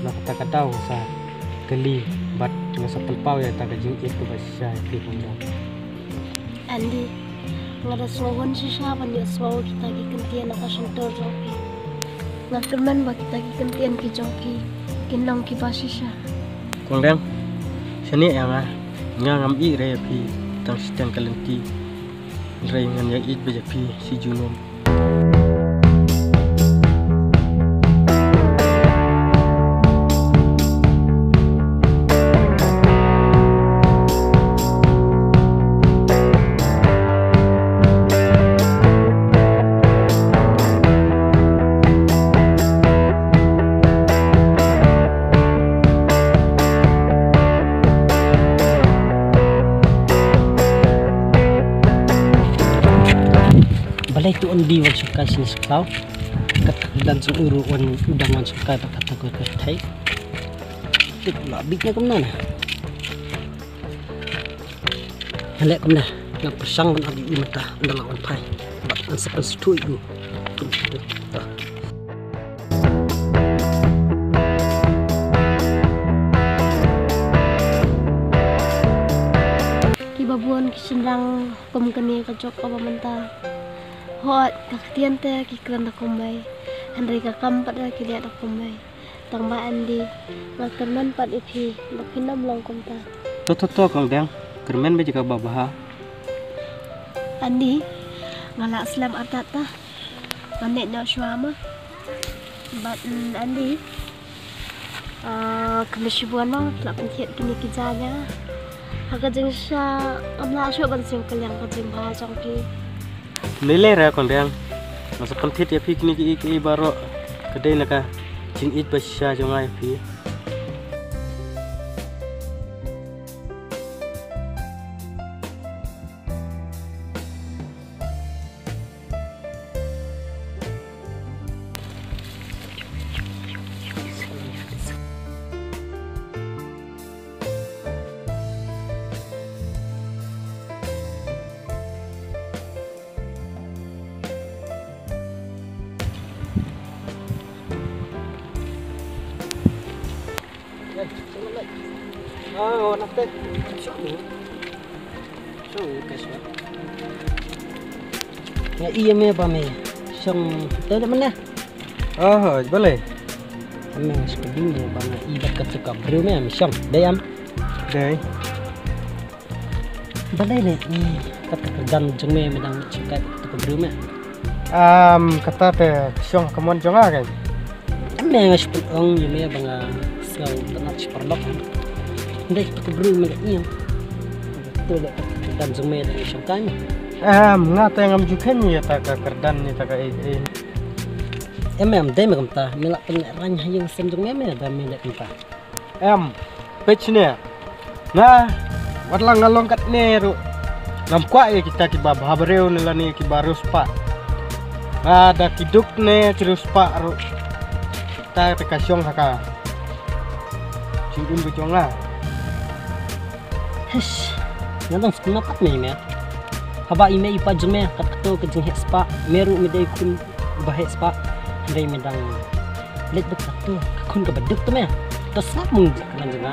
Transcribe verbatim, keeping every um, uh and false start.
Na kata ka daw nga sa kylli bad nga sa pynpaw ïa kata ka jingïeit kaba shisha ïa phi kumno. Andy, nga da sngewhun shisha ban ïohsngew kita ki kyntien na ka shyntur jong phi. Nga kyrmen ba kita ki kyntien ki jong phi kin long kiba shisha. Kong Deng, shane ïa nga, nga ngam ïeit re ïa phi tang shiteng ka lynti. Hynrei ngan ïa ïeit beit ïa phi shi junom. Balei to Andy wan shongkai shane sha khlaw? Kat ka kyrdan jong u ruh wan u dang wan shongkai bad kato ka kyrthei. Te la bit na kumno na. Hale kumne, nga pyrshang ban ap ïa u mynta, ynda la wan phai. Bad ngan sa pynsngewthuh ïa u. Kiba bun ki shynrang kum kane ka jok kaba mynta. Hooid, ka ktien te ki kren da kumwei. Hynrei ka kam pat ki leh da kumwei. Tang ba Andy, nga kyrmen pat ïa phi ba phin ym long kumta. To to to Kong Deng, kyrmen beit ïa kaba bha. Andy, nga la slem artat ta. Ngan leit noh shuwa ma. Bad mm, Andy, ah, khublei shibun ma la pynthied kine ki jaiñ ïa nga. Ha ka jingshisha ngam lah shuh ban siew kylliang ka jingbha jong phi. Nilai ra Kong Deng. Nga sa pynthied ïa phi kine kiei kiei baroh. Ka dei na ka jingïeit ba shisha jong nga ïa phi. Nga ïohi ïa me ba me shong te de mane. Oh, balei? Me shong ding me ba nga i bad kata ka briew me, me shong. Dei em? Dei. Balei ne i kata ka kyrdan jong me me dang shong kai kata ka briew me? Am, kata te shong ka mon jong nga kan. Em, me nga shu pynong ïa me ba nga sngew tynnat shi paralok. Ndei kata ka briew me la ïeng. To le kata ka kyrdan jong me dang shong kai me. Am, nga te ngam ju khein ïa ta ka kyrdan ïa ta ka ei ei. Em, em, dei me kumta, me la pynlehrain ha ïing sem jong me me da me leh kumta. Em, peit shane. Nga, wat la nga long katne ruh, ngam kwah ïa kita kiba bhabriew ne lane kiba riewspah. Nga da ki duk ne ki riewspah ruh. Ta te ka shong ha ka jingim ba jong nga. Hish, nga dang sngewthuh pat me me. Haba i mei i pa jong me kat kato ka jingheh spah, me ruh me dei khun ba heh spah. Hynrei me dang leit bad kato ka khun kaba duk te me. To sngap mung jingkmen jong nga.